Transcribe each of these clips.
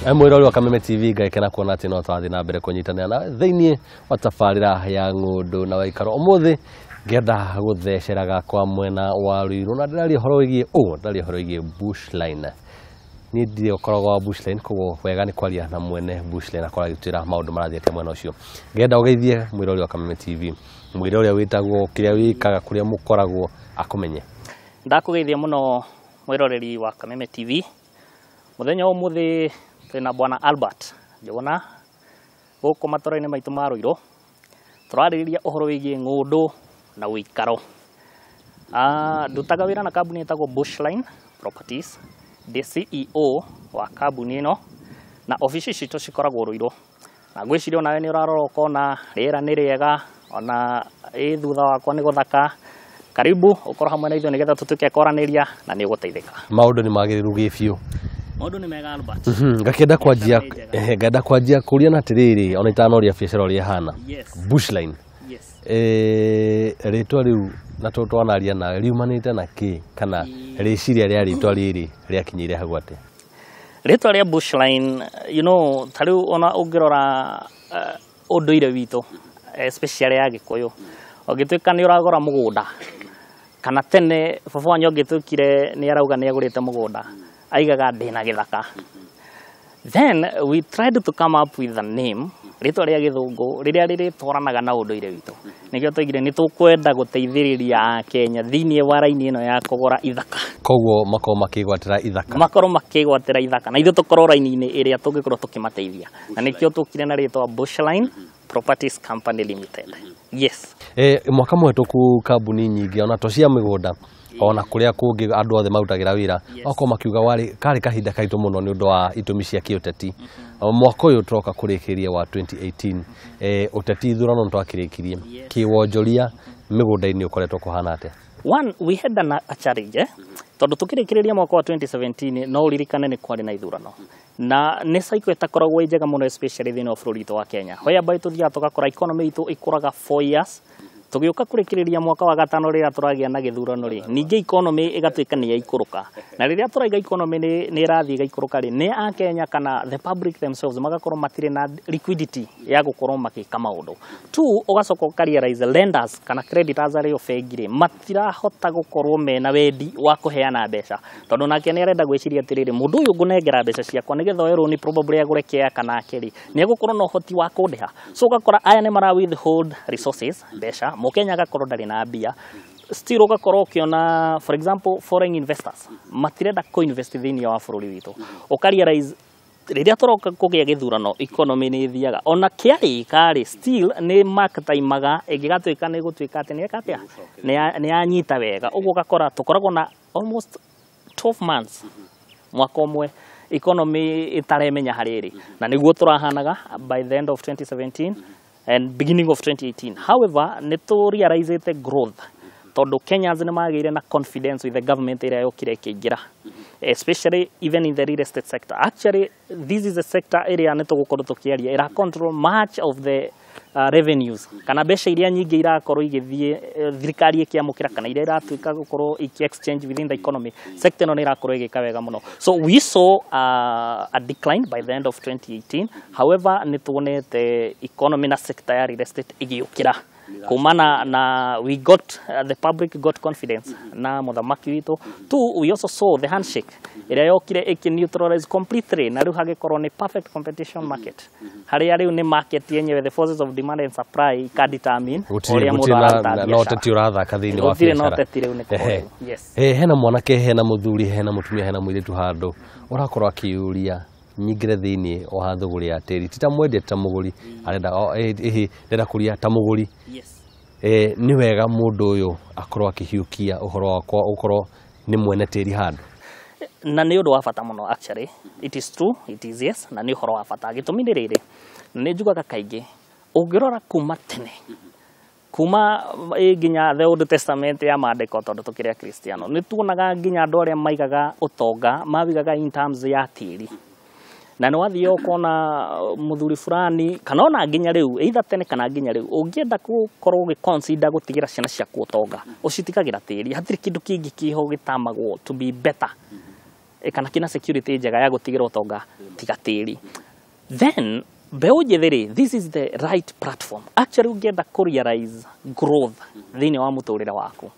Mwĩrori wa Kameme TV, ngagĩkena kuona atĩ no tũrathiĩ na mbere kũnyitanĩra nawe thĩinĩ wa tabarĩra ya Ng'ũndũ na Waikaro. Ũmũthĩ ngĩenda gũtheceraga kwa mwena wa Ruiru na ndĩraria ũhoro wĩgiĩ ũ ndĩraria ũhoro wĩgiĩ Bushline. Niĩ ndirĩ ũkoragwo wa Bushline, koguo wega nĩ kwaria na mwene Bushline akorwo agĩtwĩra maũndũ marathiĩ atĩa mwena ũcio. Ngĩenda ũgeithie mwĩrori wa Kameme TV, mwĩre ũrĩa wĩtagwo, kĩrĩa wĩkaga, kũrĩa mũkoragwo, akũmenye. Ndakũgeithia mũno mwĩroreri wa Kameme TV. Mũthenya wa ũmũthĩ twĩna bwana Albert Njũgũna gũkũ matũra-inĩ maitũ ma Ruiru. Tũrarĩrĩria ũhoro wĩgiĩ ng'ũndũ na ũikaro. Ndutaga wĩra na kambuni ĩtagwo Bushline Properties. Ndĩ CEO wa kambuni ĩno na obici citũ cikoragwo Ruiru. Na ngwĩciria onawe nĩ ũrarora ũkona rĩera nĩ rĩega, ona ĩ thutha wakwa nĩ gũthaka. Karibu ũkorwo hamwe na ithuĩ nĩgetha tũtuĩke kwaranĩria na nĩ ũgũteithĩka. Maũndũ nĩ magĩrĩru gĩbiũ. Maũndũ nĩ mega, Albert. Ngakĩenda kwanjia Biacara nĩ njega. Ngenda kwanjia kũria na atĩrĩrĩ, ona itanoria biacara ũrĩa ĩhana. Bushline. Rĩtwa rĩu na tondũ twanaria nawe riumanĩte na kĩ, kana rĩciria rĩa rĩtwa rĩrĩ rĩakinyĩire hau atĩa? Rĩtwa rĩa Bushline, ta rĩu ona ũngĩrora ũndũire witũ, especially ya Gĩkũyũ, ũngĩtuĩka nĩ ũragũra mũgũnda, kana tene baba wanyu angĩtuĩkire nĩ arauga nĩ agũrĩte mũgũnda, aigaga ndĩna gĩthaka. Then we tried to come up with a name, rĩtwa rĩa gĩthũngũ rĩrĩa rĩrĩtwaranaga na ũndũire witũ. Nĩkĩo twaigire nĩ tũkwenda gũteithĩrĩria Akenya thĩinĩ wa raini ĩno ya kũgũra ithaka. Koguo makorwo makĩgwatĩra ithaka. Makorwo makĩgwatĩra ithaka na ithuĩ tũkorwo raini-inĩ ĩrĩa tũngĩkorwo tũkĩmateithia. Na nĩkĩo tũkire na rĩtwa Bushline Properties Company Limited. Yes. Mwaka mũhetũku kambuni nyingĩ ona to cia mĩgũnda ona kũrĩa kũngĩ andũ othe marutagĩra wĩra makorwo makiuga warĩ karĩ kahinda karitũ mũno nĩ ũndũ wa itũmi cia kĩũteti. Mwaka ũyũ tũroka kũrĩkĩria wa 2018, ũteti ithurano nĩ twakĩrĩkirie, kĩwonjoria mĩgũnda-inĩ ũkoretwo kũhana atĩa? One, we had a challenge, eh? Tondũ tũkĩrĩkĩrĩria mwaka wa 2017 no ũririkane nĩ kwarĩ na ithurano na nĩ cycle ĩtakoragwo ĩ njega mũno, especially thĩinĩ wa bũrũri witũ wa Kenya, whereby tũthiaga tũgakora economy itũ ĩkũraga 4 years, tũgĩũka kũrĩkĩrĩria mwaka wa gatano rĩrĩa tũragĩa na gĩthurano rĩ, ningĩ economy ĩgatuĩka nĩ yaikũrũka. Na rĩrĩa tũraiga economy nĩ ĩrathiĩ ĩgaikũrũka rĩ, nĩ Akenya kana the public themselves magakorwo matirĩ na liquidity ya gũkorwo magĩka maũndũ. Two, ũgacoka ũkarealize lenders kana creditors arĩa o bengi rĩ, matirahota gũkorwo mena wendi wa kũheana mbeca, tondũ nake nĩ arenda gwĩciria atĩrĩrĩ, mũndũ ũyũ ngũnengera mbeca ciakwa nĩgetha oe rũni, probably agũre kĩa kana ake rĩ, nĩ egũkorwo na ũhoti wa kũndĩha. So ũgakora aya nĩ mara withhold resources, mbeca, mũkenya agakorwo ndarĩ na mbia. Still ũgakorwo ũkĩona, for example, foreign investors matirenda kũ-invest thĩinĩ wa bũrũri witũ. Ũkarealize rĩrĩa tũroka kũgĩa gĩthurano economy nĩ ĩthiaga ona kĩarĩka rĩ, still nĩ mark-timaga ĩngĩgatuĩka nĩ gũtuĩka atĩ nĩ eka atĩa, nĩ yanyita wega. Ũguo ũgakora tũkoragwo na almost 12 months, mwaka ũmwe, economy ĩtaremenya harĩa ĩrĩ, na nĩguo tũrahanaga by the end of 2017 and beginning of 2018. However, nĩ tũ realizĩte growth tondũ Kenyans nĩ magĩire na confidence with the government ĩrĩa yokire ĩkĩingĩra, especially even in the real estate sector. Actually, this is a sector ĩrĩa nĩ tũgũkorwo tũkĩaria ĩra control much of the revenues, kana mbeca iria nyingĩ irakorwo igĩthiĩ thirikari ĩkĩamũkĩra kana iria iratuĩka gũkorwo iki exchange within the economy. Sector ĩno nĩ ĩrakorwo ĩgĩka wega mũno. So we saw a decline by the end of 2018. However, nĩ tuonete economy na sector ya real estate ĩgĩũkĩra kumana na we got the public got confidence na mũthamaki witũ. Two, we also saw the handshake ĩrĩa yokire ĩkĩ neutralize completely, na rĩu hagĩkorwo nĩ perfect competition market, harĩa rĩu nĩ market yenyewe, the forces of demand and supply ika determine Gũtirĩ ũrĩa mũndũ gũtirĩ na araruta na biacara. ũteti ũrathaka thĩinĩ wa Gũtirĩ na biacara. ũteti rĩu nĩ kũhorwo. Yes. Hena mwanake, hena mũthuri, hena mũtumia, hena mũirĩtu handũ ũrakorwo akĩyũria nyingĩre thĩinĩ wa thũgũrĩ ya tĩri, ti ta mwendia, ti ta mũgũri, arenda ĩhĩ ndĩrenda kũria ta mũgũri. Nĩ wega mũndũ ũyũ akorwo akĩhiũkia ũhoro wakwa ũkorwo nĩ mwene tĩri handũ? Na nĩ ũndũ wa bata mũno. Actually, it is true, it is, yes, na nĩ ũhoro wa bata. Gĩtũmi nĩ rĩrĩ, nĩ njugaga kaingĩ, ũngĩrora kuma tene, kuma nginya the Old Testament ya maandĩko, tondũ tũkĩrĩ akristiano, nĩ tuonaga nginya andũ arĩa maigaga ũtonga mawigaga in terms ya tĩri. Na nĩ wathiĩ ũkona mũthuri fulani, kana ona nginya rĩu, either tene kana nginya rĩu, ũngĩenda gũkorwo ũgĩ consider gũtigĩra ciana ciaku ũtonga, ũcitigagĩra tĩri. Hatirĩ kĩndũ kĩngĩ kĩho gĩtamagwo to be better. Kana kĩna security njega ya gũtigĩra ũtonga tiga tĩri. Then mbeũ njĩthĩ rĩ, this is the right platform. Actually, ũngĩenda kũ realize growth thĩinĩ wa mũtũrĩre waku,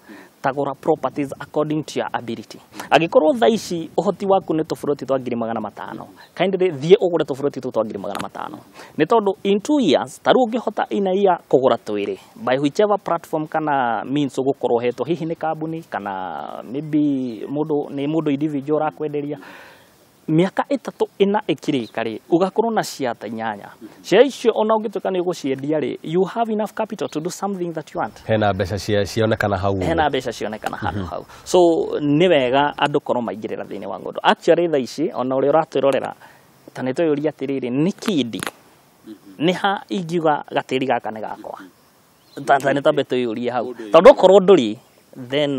tagũra properties according to your ability. Angĩkorwo thaa ici ũhoti waku nĩ tũburoti twa 500,000, kindly thiĩ ũgũre tũburoti tũu twa 500,000, nĩ tondũ in 2 years ta rĩu ũngĩhota in a year kũgũra twĩrĩ by whichever platform kana means ũgũkorwo ũhetwo, hihi nĩ kambuni kana maybe mũndũ nĩ mũndũ individual ũrakwenderia, mĩaka 3 4 ĩkĩrĩka rĩ, ũgakorwo na ciata inyanya cia icio. Ona ũngĩtuĩka nĩ ũgũciendia rĩ, you have enough capital to do something that you want. Hena mbeca cionekana hau ũguo. Hena mbeca cionekana handũ hau. So nĩ wega andũ korwo maingĩrĩra thĩinĩ wa ng'ũndũ. Actually, thaa ici ona ũrĩa ũratwĩrorera, ta nĩ twĩyũria atĩrĩrĩ, nĩ kĩndi nĩ ha ingiuga gatĩri gaka nĩ gakwa? Ta nĩ twambe twĩyũrie hau, tondũ okorwo ndũrĩ, then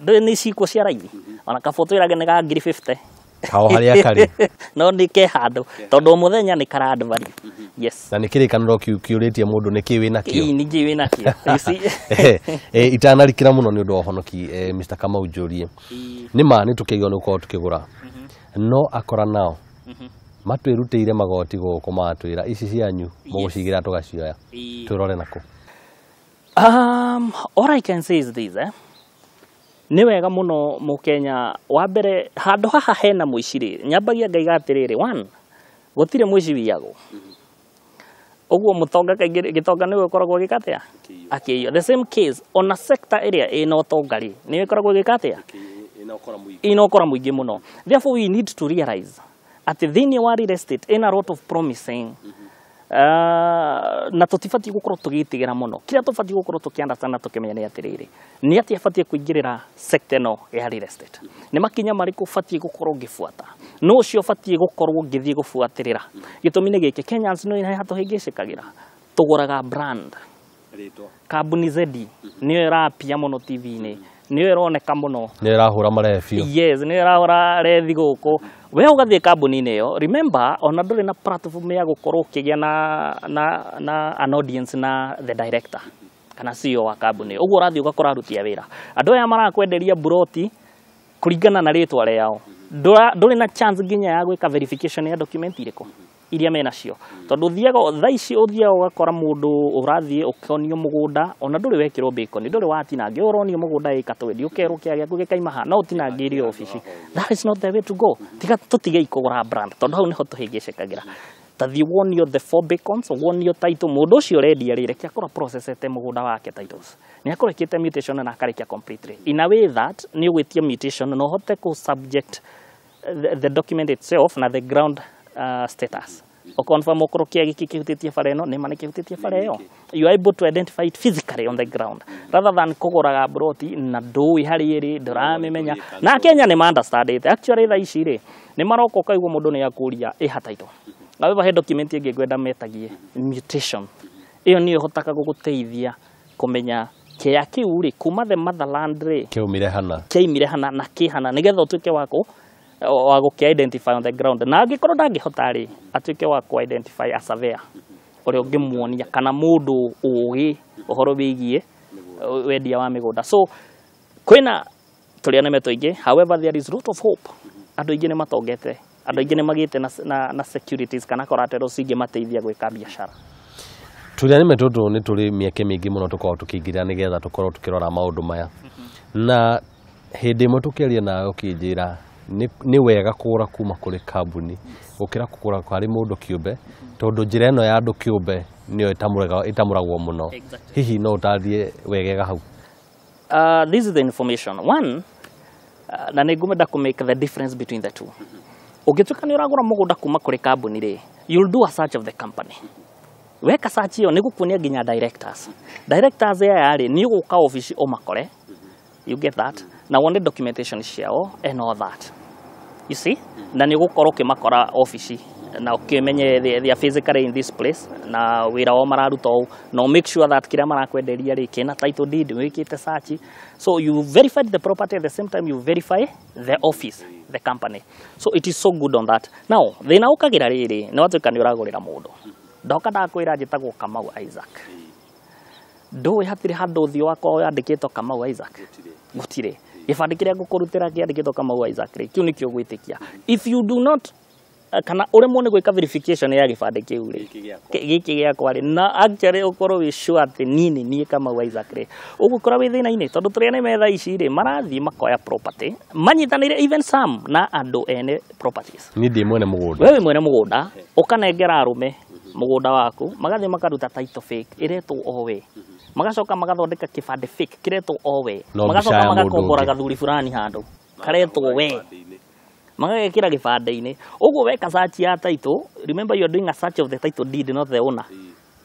ndũrĩ nĩ cikuo cia raithi. Ona kaba ũtwĩrage nĩ ga 50,000. Hao harĩa karĩ. No nĩ ke handũ, tondũ o mũthenya nĩ kara add value, yes. Na nĩ kĩrĩkanĩro kĩũrĩtie mũndũ nĩ kĩ wĩ nakĩo. Ĩĩ, ningĩ wĩ nakĩo, you see. Itanarikĩra mũno nĩ ũndũ wa ũhonoki, Mr. Kamau, njũrie, nĩ ma nĩ tũkĩgio nĩ gũkorwo tũkĩgũra, no akora nao matwĩrutĩire magoti gũkũ, magatwĩra ici cianyu mũgũcigĩra tũgacioya, twĩrore nakũ? All I can say is this, eh? Nĩ wega mũno mũkenya wa mbere handũ haha hena mũici rĩ, nyambagia ngaiga atĩrĩrĩ, one, gũtirĩ mũici wiyagwo. Ũguo mũtonga kaingĩ gĩtonga nĩwe ũkoragwo agĩka atĩa? Akĩiywo. The same case ona sector ĩrĩa ĩna ũtonga rĩ, nĩyo ĩkoragwo ĩgĩka atĩa? Ĩna ũkora mũingĩ mũno. Therefore, we need to realize atĩ thĩinĩ wa real estate ĩna a lot of promising na tũtibatiĩ gũkorwo tũgĩtigĩra mũno. Kĩrĩa tũbatiĩ gũkorwo tũkĩ understand na tũkĩmenya nĩ atĩrĩrĩ, nĩ atĩa batiĩ kũingĩrĩra sector ĩno ya real estate, nĩ makinya marĩkũ batiĩ gũkorwo ngĩbuata, no ũcio batiĩ gũkorwo ngĩthiĩ gũbuatĩrĩra. Gĩtũmi nĩ gĩkĩ, Kenyans nĩ haha tũhĩngĩcĩkagĩra, tũgũraga brand. Kambuni Z nĩyo ĩrapia mũno TV-inĩ, nĩyo ĩroneka mũno. Nĩ ĩrahũra marehe biũ. Yes, nĩyo ĩrahũra rethi gũkũ. We ũgathiĩ kambuni-inĩ ĩyo, remember, ona ndũrĩ na platform ya gũkorwo ũkĩgĩa na an audience na the director kana CEO wa kambuni ĩyo. Ũguo ũrathiĩ ũgakora aruti a wĩra, andũ aya marakwenderia buroti kũringana na rĩtwa rĩao. Ndũrĩ na chance nginya ya gwĩka verification ya document irĩkũ iria menacio, tondũ ũthiaga thaa ici, ũthiaga ũgakora mũndũ ũrathiĩ ũkonio mũgũnda, ona ndũrĩ wekĩrwo bacon, ndũrĩ watinangio, ũronio mũgũnda ĩka 20, ũkerwo kĩa gĩaku gĩkaima haha no ũtinangĩirio obici. That is not the way to go. Tiga tũtigei kũgũra brand, tondũ hau nĩho tũhĩngĩcĩkagĩra. Ta thiĩ wonio the four bacons, wonio title. Mũndũ ũcio ũrendia rĩ, reke akorwo processete mũgũnda wake, titles nĩ akorwo ĩkĩte mutation na akarĩkia completely, in a way that nĩ ũgwĩtia mutation na ũhote kũ subject the document itself na the ground status, ũconfirm okorwo kĩa gĩkĩ kĩhutĩtie bara ĩno, nĩma nĩ kĩhutĩtie bara ĩyo. You are able to identify it physically on the ground rather than kũgũraga broti na ndũĩ harĩa ĩrĩ, ndũramĩmenya. Na Kenya nĩ ma-understandĩte. Actually, thaa ici rĩ, nĩ maroka ũkaigua mũndũ nĩ akũria ĩha title. However, he document ĩngĩ ngwenda metagie mutation. Ĩyo nĩyo ĩhotaga gũgũteithia kũmenya kĩa kĩu rĩ kuma the motherland rĩ kĩaumire hana, kĩaimire hana na kĩhana, nĩgetha ũtuĩke wa gũkĩ identify on the ground. Na angĩkorwo ndangĩhota rĩ, atuĩke wa kũ identify a surveyor ũrĩa ũngĩmuonia kana mũndũ ũgĩ ũhoro wĩgiĩ wendia wa mĩgũnda. So kwĩna tũrĩa nĩme tũingĩ. However, there is lot of hope. Andũ aingĩ nĩ matongete, andũ aingĩ nĩ magĩte na securities kana collaterals ingĩmateithia gwĩka biacara. Tũrĩa nĩme tũtũ nĩ tũrĩ mĩeke mĩingĩ mũno tũkoragwo tũkĩingĩrĩra nĩgetha tũkorwo tũkĩrora maũndũ maya. Na hĩndĩ ĩmwe tũkĩaria nawe ũkĩnjĩra nĩ wega kũgũra kuma kũrĩ kambuni gũkĩra kũgũra harĩ mũndũ kĩũmbe, tondũ njĩra ĩno ya andũ kĩũmbe nĩyo ĩtamũragwo mũno. Hihi no ũtarie wegega hau? This is the information one, na nĩ ngũmenda kũ make the difference between the two. Ũngĩtuĩka nĩ ũragũra mũgũnda kuma kũrĩ kambuni rĩ, you'll do a search of the company. Weka search ĩyo, nĩ gũkuonia nginya directors. Directors aya rĩ, nĩ ũgũka obici ũmakore, you get that, na wone documentation ciao and all that, you see. Na nĩ ũgũkorwo ũkĩmakora obici na ũkĩmenye they are physically in this place na wĩra wao mararuta ũũ, na make sure that kĩrĩa marakwenderia rĩ, kĩna title deed, wĩkĩte search. So you verified the property, at the same time you verify the office, the company. So it is so good on that. Now thĩna ũkagĩra rĩrĩ, nĩ watuĩka nĩ ũragũrĩra mũndũ, ndoka ndakwĩra njĩtagwo Kamau Isaac, ndũĩ hatirĩ handũ ũthiũ wakwa wandĩkĩtwo Kamau Isaac, gũtirĩ. Gĩbandĩ kĩrĩa ngũkũrutĩra kĩandĩkĩtwo Kamau Isaac rĩ, kĩu nĩkĩo ũgwĩtĩkia. If you do not, kana ũremwo nĩ gwĩka verification ya gĩbandĩ kĩu rĩ, gĩkĩ gĩakwa rĩ, na actually ũkorwo wĩ sure atĩ niĩ nĩ niĩ Kamau Isaac rĩ, ũgũkora wĩ thĩna-inĩ, tondũ tũrĩa nĩ metha ici rĩ, marathiĩ makoya property manyitanĩire, even some na andũ ene properties. Niĩ ndĩ mwene mũgũnda. We wĩ mwene mũgũnda, ũkanengera arũme mũgũnda waku, magathiĩ makaruta title fake ĩretwo o we, magacoka magathondeka kĩbandĩ fake kĩretwo o we. No mbica magacoka ya mũndũ magakombora ũngĩ. Gathuri fulani handũ karetwo we, magagekĩra gĩbandĩ-inĩ. Ũguo weka search ya title, remember you are doing a search of the title deed, not the owner,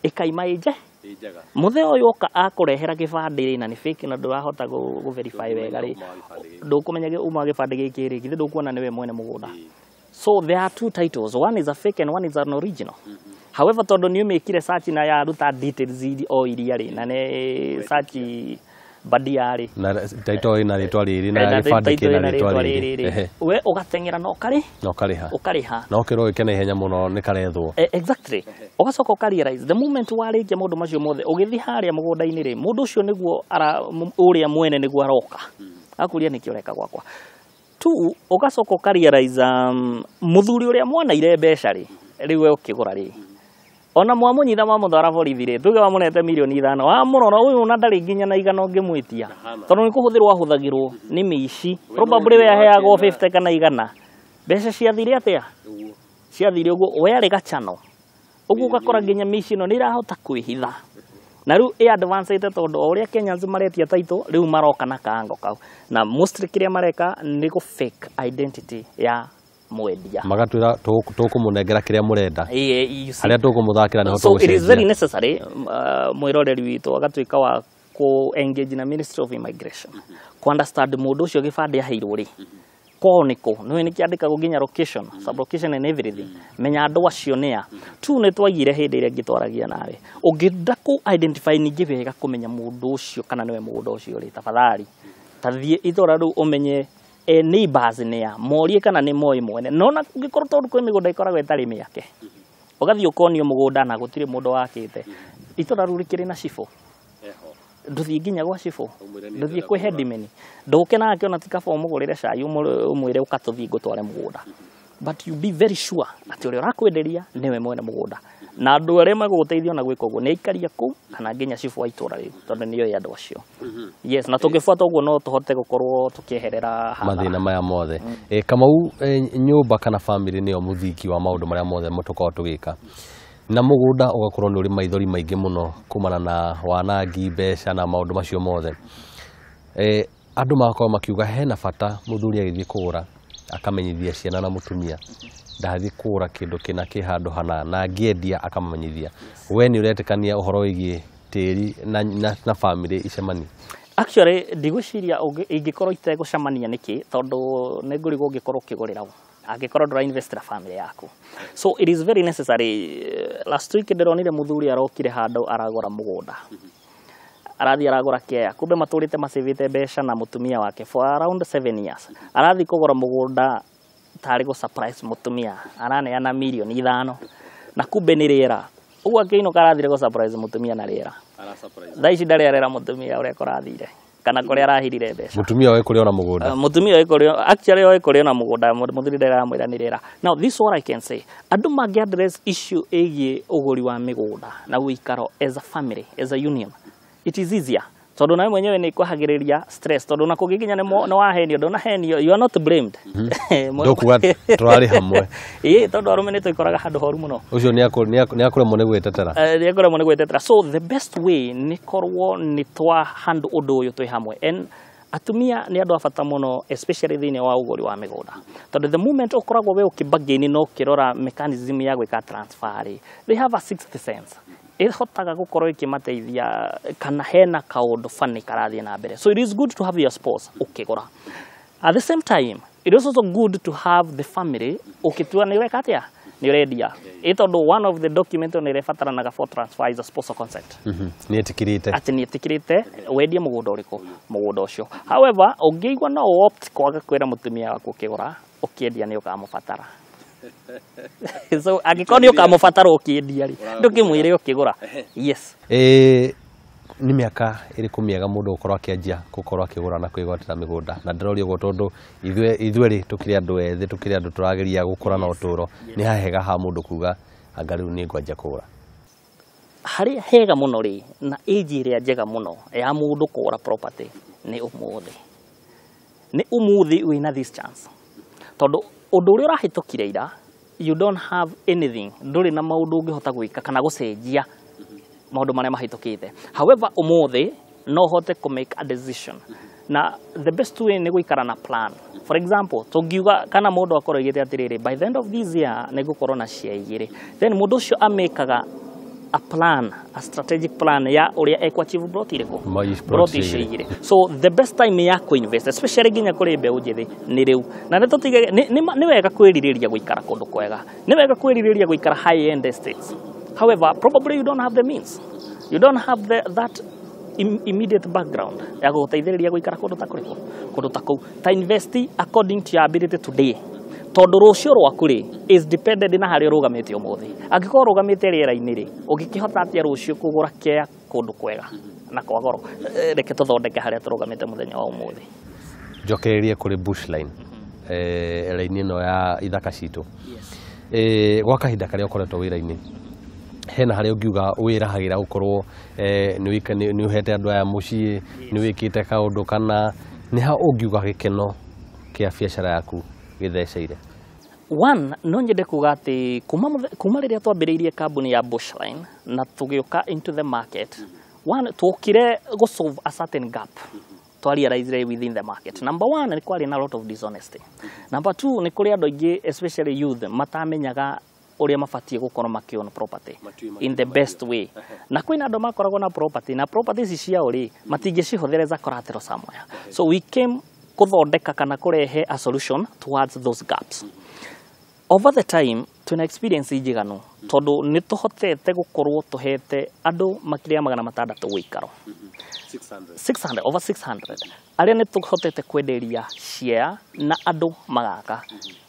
ĩkaima ĩnje mũthee ũyũ oka akũrehera gĩbandĩ rĩ, na nĩ fake na ndũrahota gũ verify wega rĩ, ndũkũmenya uma gĩbandĩ gĩkĩ rĩ, githĩ ndũkuona nĩwe mwene mũgũnda? So there are two titles, one is a fake and one is an original. However, tondũ nĩ ũmĩkire search na yaruta details o iria rĩ, na nĩ search bandia rĩ, Na title ĩna rĩtwa rĩrĩ na na gĩbandĩ title kĩna ĩna rĩtwa rĩtwa rĩrĩ. rĩrĩ rĩ, we ũgateng'era na ũkarĩ Na ũkarĩha. Ũkarĩha. Na ũkerwo wĩke na ihenya mũno nĩ karethwo. Exactly. Ũgacoka ũka realize the moment warĩkia maũndũ macio mothe, ũgĩthiĩ harĩa mũgũnda-inĩ rĩ, mũndũ ũcio nĩguo ũrĩa mwene nĩguo aroka akũria nĩkĩ ũreka gwakwa tu. Ũgacoka ũka realize mũthuri ũrĩa mwanaire mbeca rĩ, rĩu we ũkĩgũra rĩ, ona mwamũnyita mwamũtwara borithi rĩ, tuge wamũnete mirioni 5, wamũrora ũyũ ona ndarĩ nginya na 100 ũngĩmwĩtia, tondũ nĩ kũhũthĩrwo ahũthagĩrwo nĩ mĩici. Probably we aheagwo 50 kana 100. Mbeca ciathire atĩa? Ciathire ũguo. We arĩ gacano ũguo, ũgakora nginya mĩici ĩno nĩ ĩrahota kwĩhitha, na rĩu ĩ advanced, tondũ o ũrĩa Kenyans maretia title rĩu maroka na kaango kau, na mostly kĩrĩa mareka nĩ gũ fake identity ya mwendia. Magatwĩra tũkũmũnengera kĩrĩa mũrenda. Ĩĩ, you see. Harĩa tũkũmũthakĩra nĩho So it is very tũgũcenjia. necessary mwĩroreri witũ agatuĩka wa ku engage na Ministry of Immigration, ku understand mũndũ ũcio gĩbandĩ aheirwo rĩ, kwao nĩkũ, nĩũĩ nĩ kĩandĩkagwo nginya location, sublocation and everything. Menya andũ acio nĩa tu. Nĩ twaigire hĩndĩ ĩrĩa ngĩtwaragia nawe, ũngĩenda kũ identify ningĩ wega, kũmenya mũndũ ũcio kana nĩwe mũgũnda ũcio rĩ, tafadhali tathiĩ itũra rĩu, ũmenye neighbors nĩa, morie kana nĩ moĩ mwene. No na kũngĩkorwo, tondũ kwĩ mĩgũnda ĩkoragwo ĩtarĩ mĩake, ũgathiĩ ũkonio mũgũnda na gũtirĩ mũndũ wakĩte itũra rĩu rĩkĩrĩ na cibũ, ndũthiĩ nginya gwa cibũ, ndũthiĩ kwĩ headman, ndũke nake ona ti kaba ũmũgũrĩre cai, ũmwĩre ũka tũthiĩ ngũtware mũgũnda. But you be very sure atĩ ũrĩa ũrakwenderia nĩwe mwene mũgũnda, na andũ arĩa megũgũteithia ona gwĩka ũguo nĩ aikaria kũu kana nginya cibũ wa itũra rĩu, tondũ nĩoĩ andũ acio. Yes, na tũngĩbuata ũguo no tũhote gũkorwo tũkĩeherera hathara. Mathĩna maya mothe. Kamau, nyũmba kana family nĩyo mũthingi wa maũndũ marĩa mothe tũkoragwo tũgĩka, na mũgũnda ũgakorwo nĩ ũrĩ maithori maingĩ mũno kumana na wanangi mbeca na maũndũ macio mothe. Andũ magakorwo makiuga hena bata mũthuri agĩthiĩ kũgũra akamenyithia ciana na mũtumia, ndathiĩ kũgũra kĩndũ kĩna kĩ handũ hana, na angĩendia akamamenyithia. We nĩ ũretĩkania ũhoro wĩgiĩ tĩri na family icemanie? Actually, ndigwĩciria ingĩkorwo itegũcemania nĩkĩ, tondũ nĩ ngũrigwo ũngĩkorwo ũkĩgũrĩra ũ angĩkorwo ndũra invest na family yaku. So it is very necessary. Last week ndĩronire mũthuri arokire handũ aragũra mũgũnda, arathiĩ aragũra kea, kumbe matũrĩte macĩvĩte mbeca na mũtumia wake for around 7 years. Arathiĩ kũgũra mũgũnda tarĩ gũ surprise mũtumia, araneana mirioni 5, na kumbe nĩ rĩera. Ũguo akĩinũka arathire gũ surprise mũtumia na rĩera. Thaa ici ndarĩ arera mũtumia ũrĩa kũrathire kana kũrĩa arahirire mbeca. Mũtumia oĩ kũrĩa ona mũgũnda. Mũtumia oĩ kũrĩa, actually oĩ kũrĩa na mũgũnda, mũthuri ndaramwĩra nĩ rĩera. Now this is what I can say: andũ mangĩ address issue ĩgiĩ ũgũri wa mĩgũnda na ũikaro as a family, as a union, it is easier, tondũ nawe mwenyewe nĩ kwahagĩrĩria stress, tondũ na kũngĩkinya nĩ wahenio, ndũnahenio, you are not blamed. Ndũkuga tũrarĩ hamwe. Ĩĩ, tondũ arũme nĩ tũikoraga handũ horu mũno. Ũcio nĩ akũremwo nĩ gwĩtetera. Nĩ akũremwo nĩ gwĩtetera. So the best way nĩ korwo nĩ twa handle ũndũ ũyũ twĩ hamwe, and atumia nĩ andũ a bata mũno, especially thĩinĩ wa ũgũri wa mĩgũnda, tondũ the moment ũkoragwo we ũkĩbargain na ũkĩrora mechanism ya gwĩka transfer rĩ, they have a sixth sense ĩhotaga gũkorwo ĩkĩmateithia kana hena kaũndũ funny karathiĩ na mbere. So it is good to have your spouse ũkĩgũra. At the same time, it is also good to have the family ũkĩtua nĩ ũreka atĩa, nĩ ũrendia, ĩ tondũ one of the document nĩ ĩrĩbataranaga for transfer is a spousal consent. Nĩ etĩkĩrĩte. Atĩ nĩ etĩkĩrĩte wendie mũgũnda ũrĩkũ, mũgũnda ũcio. However, ũngĩigua no opt kwaga kwĩra mũtumia waku ũkĩgũra, ũkĩendia nĩ ũkamũbatara. So angĩkorwo nĩ ũkamũbatara ũkĩendia rĩ, ndũkĩmwĩre ũkĩgũra. Yes. Ĩ Nĩ mĩaka ĩrĩkũ mĩega mũndũ gũkorwo akĩanjia gũkorwo akĩgũra na kwĩgwatĩra mĩgũnda? Na ndĩroria ũguo tondũ ithuerĩ tũkĩrĩ andũ ethĩ, tũkĩrĩ andũ tũrageria gũkũra na ũtũro. Nĩ hahega ha mũndũ kuga anga rĩu nĩ ngwanjia kũgũra? Harĩa hega mũno rĩ, na age ĩrĩa njega mũno ya mũndũ kũgũra property nĩ ũmũthĩ. Nĩ ũmũthĩ wĩna this chance, tondũ ũndũ ũrĩa ũrahĩtũkire ira, you don't have anything, ndũrĩ na maũndũ ũngĩhota gwĩka kana gũcenjia maũndũ marĩa mahĩtũkĩte. However, ũmũthĩ no ũhote kũ make a decision, na the best way nĩ gũikara na plan. For example, tũngiuga kana mũndũ akorwo aigĩte atĩrĩrĩ, by the end of this year nĩ ngũkorwo na share igĩrĩ, then mũndũ ũcio amĩkaga a plan, a strategic plan ya ũrĩa ekũ achieve plot irĩkũ, plot icio igĩrĩ. So the best time ya kũ invest, especially nginya kũrĩ mbeũ njĩthĩ, nĩ rĩu. Na nĩ tũtige nĩ wega kwĩrirĩria gũikara kũndũ kwega, nĩ wega kwĩrirĩria gũikara high end estates. However, probably you don't have the means, you don't have that immediate background ya gũgũteithĩrĩria gũikara kũndũ ta kũrĩkũ, kũndũ ta kũu. Ta invest according to your ability today, tondũ rũciũ rwaku rĩ is dependent na harĩa ũrũgamĩte ũmũthĩ. Angĩkorwo ũrũgamĩte rĩera-inĩ rĩ, ũngĩkĩhota atĩa rũciũ kũgũra kea kũndũ kwega na kwa goro? Reke tũthondeke harĩa tũrũgamĩte mũthenya wa ũmũthĩ. Njokererie kũrĩ Bushline, raini ĩno ya ithaka citũ. Gwa kahinda karĩa ũkoretwo wĩra-inĩ, hena harĩa ũngiuga wĩrahagĩra gũkorwo nĩ ũhete andũ aya mũciĩ, nĩ wĩkĩte kaũndũ, kana nĩ ha ũngiuga gĩkeno kĩa biacara yaku gĩtheceire? One, no nyende kuga atĩ kuma rĩrĩa twambĩrĩirie kambuni ya Bushline na tũgĩũka into the market, one, tuokire gũ solve a certain gap twa realize within the market. Number one, nĩ kwarĩ na lot of dishonesty. Number two, nĩ kũrĩ andũ aingĩ, especially youth, matamenyaga ũrĩa mabatiĩ gũkorwo makĩown property in the best way. Na kwĩna andũ makoragwo na property, na property ici ciao rĩ, matingĩcihũthĩra as a collateral somewhere. So we came kũthondeka kana kũrehe a solution towards those gaps. Over the time twĩna experience njiganu, tondũ nĩ tũhotete gũkorwo tũhete andũ makĩria ya 600 gũikaro, 600, over 600, arĩa nĩ tũhotete kwenderia share na andũ magaka.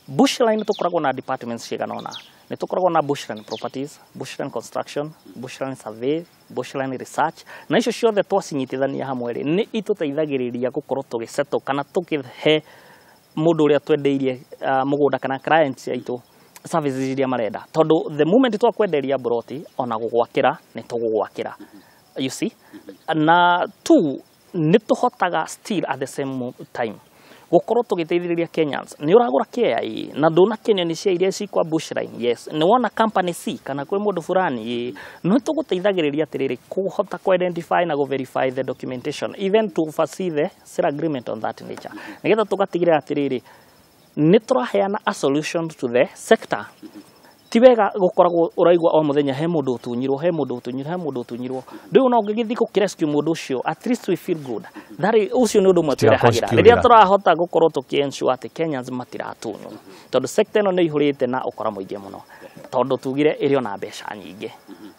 Bushline tũkoragwo na departments cigana ũna. Nĩ tũkoragwo na Bushline Properties, Bushline Construction, Bushline Survey, Bushline Research, na icio ciothe twacinyitithania hamwe rĩ, nĩ itũteithagĩrĩria gũkorwo tũgĩsettle kana tũkĩhe mũndũ ũrĩa twendeirie mũgũnda kana client aitũ services iria marenda, tondũ the moment twakwenderia broti, ona gũgwakĩra nĩ tũgũgwakĩra, you see. Na two, nĩ tũhotaga still at the same time gũkorwo tũgĩteithĩrĩria Kenyans. Nĩ ũragũra kea ĩ, na ndũnakenio nĩ cia iria ci kwa Bushline, yes, nĩ wona company C kana kwĩ mũndũ fulani ĩ, nĩ tũgũteithagĩrĩria atĩrĩrĩ kũhota kũ identify na gũ verify the documentation, even to oversee the sale agreement on that nature, nĩgetha tũgatigĩrĩra atĩrĩrĩ nĩ tũraheana a solution to the sector. Ti wega gũkoragwo ũraigua o mũthenya he mũndũ ũtunyirwo, he mũndũ ũtunyirwo, he mũndũ ũtunyirwo. Rĩu no ũngĩgĩthiĩ gũkĩrescue mũndũ ũcio, at least we feel good. That is, ũcio nĩ ũndũ ũmwe Tũtigakorwo twĩrehagĩra cikĩũrĩra. Rĩrĩa tũrahota gũkorwo tũkĩ ensure atĩ Kenyans matiratunywo, tondũ sector ĩno nĩ ihũrĩte na ũkora mũingĩ mũno, tondũ tugire ĩrĩ ona mbeca nyingĩ,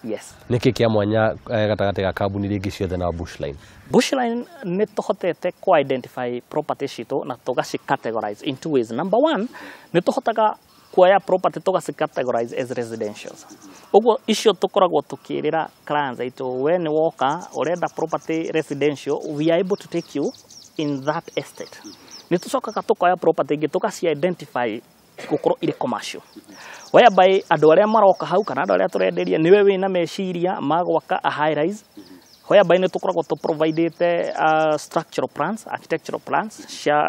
yes. Nĩkĩ kĩa mwanya gatagatĩ ga kambuni iria ingĩ ciothe na Bushline? Bushline nĩ tũhotete ku identify property citũ na tũgaci categorize in two ways. Number one, nĩ tũhotaga kuoya property tũgaci categorize as residentials. Ũguo icio tũkoragwo tũkĩrĩra clients aitũ, we nĩ woka ũrenda property residential, we are able to take you in that estate. Nĩ tũcokaga tũkoya property ingĩ tũgaci identify gũkorwo irĩ commercial, whereby andũ arĩa maroka hau kana andũ arĩa tũrenderia, nĩwe wĩna meciria ma gwaka a high rise, whereby nĩ tũkoragwo tũ providĩte structural plans, architectural plans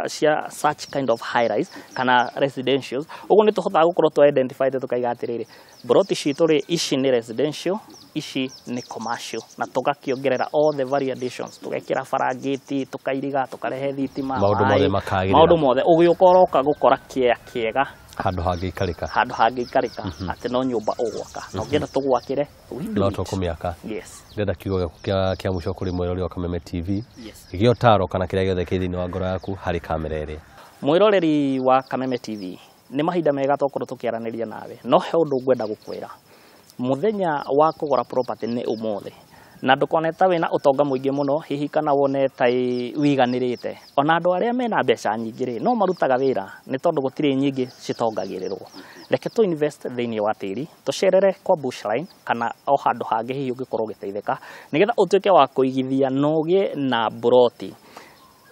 cia such kind of high rise kana residentials. Ũguo nĩ tũhotaga gũkorwo tũ identify, tũkaiga atĩrĩrĩ, broti citũ rĩ, ici nĩ residential, ici nĩ commercial, na tũgakĩongerera all the value additions, tũgekĩra bara, gate, tũkairiga, tũkarehe thitima, Maũndũ mothe maĩ, makagĩrĩra. Maũndũ mothe ũgĩũka ũroka gũkora kĩea kĩega, handũ hangĩikarĩka, handũ hangĩikarĩka, atĩ no nyũmba ũgwaka, na ũngĩenda tũgwakĩre, we do no it. Tũkũmĩaka. Yes. Ndĩrenda kiugo gĩaku kĩa mũico kũrĩ mwĩrori wa Kameme TV, Yes. gĩa ũtaro kana kĩrĩa gĩothe kĩ thĩinĩ wa ngoro yaku harĩ kamera ĩrĩa. Mwĩroreri wa Kameme TV, nĩ mahinda mega twakorwo tũkĩaranĩria nawe, no he ũndũ ngwenda gũkwĩra. Mũthenya wa kũgũra property nĩ ũmũthĩ. Na ndũkone ta wĩna ũtonga mũingĩ mũno hihi kana wone ta wiganĩrĩte. Ona andũ arĩa mena mbeca nyingĩ rĩ, no marutaga wĩra nĩ tondũ gũtirĩ nyingĩ citongagĩrĩrwo. Reke tũ invest thĩinĩ wa tĩri, tũcerere kwa Bushline kana o handũ hangĩ hihi ũngĩkorwo ũgĩteithĩka, nĩgetha ũtuĩke wa kũigithia na ũgĩe na mburoti.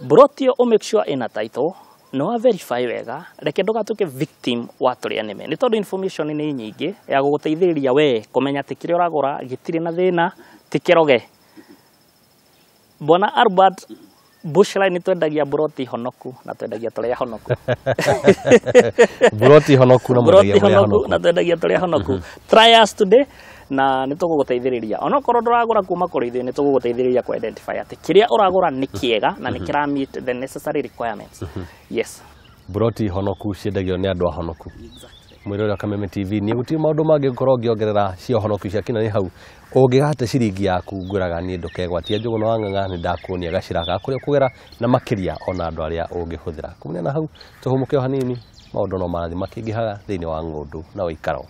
Mburoti ĩyo ũ make sure ĩna title, nĩ wa verify wega, reke ndũgatuĩke victim wa tũrĩa nĩme, nĩ tondũ information nĩ nyingĩ ya gũgũteithĩrĩria we kũmenya atĩ kĩrĩa ũragũra gĩtirĩ na thĩna, ti kĩroge. Bwana Albert, Bushline nĩ twendagia mburoti honoku na twendagia tũrĩa honoku. Mburoti honoku na mburoti mwendagia mũrĩa honoku honoku. Na twendagia tũrĩa honoku. Try us today na nĩ tũgũgũteithĩrĩria. Onokorwo ndũragũra kuma kũrĩ ithuĩ, nĩ tũgũgũteithĩrĩria kũ identify atĩ kĩrĩa ũragũra nĩ kĩega na nĩ kĩra meet the necessary requirements. Yes. Mburoti honoku ciendagio nĩ andũ ahonoku. Exactly. Mwĩrore wa Kameme TV, niĩ gũtirĩ maũndũ mangĩ ngũkorwo ngĩongerera cia ũhonoku cia kinya nĩ hau ũngĩgate ciringi yaku ngwĩraga niĩ ndũkegwatia Njũgũna wa Ng'ang'a, nĩ ndakuonia gacĩra ga kũrĩa ũkũgera na makĩria ona andũ arĩa ũngĩhũthĩra kumania na hau. Tũhũmũke o hanini, maũndũ no marathiĩ makĩingĩhaga thĩinĩ wa ng'ũndũ na ũikaro.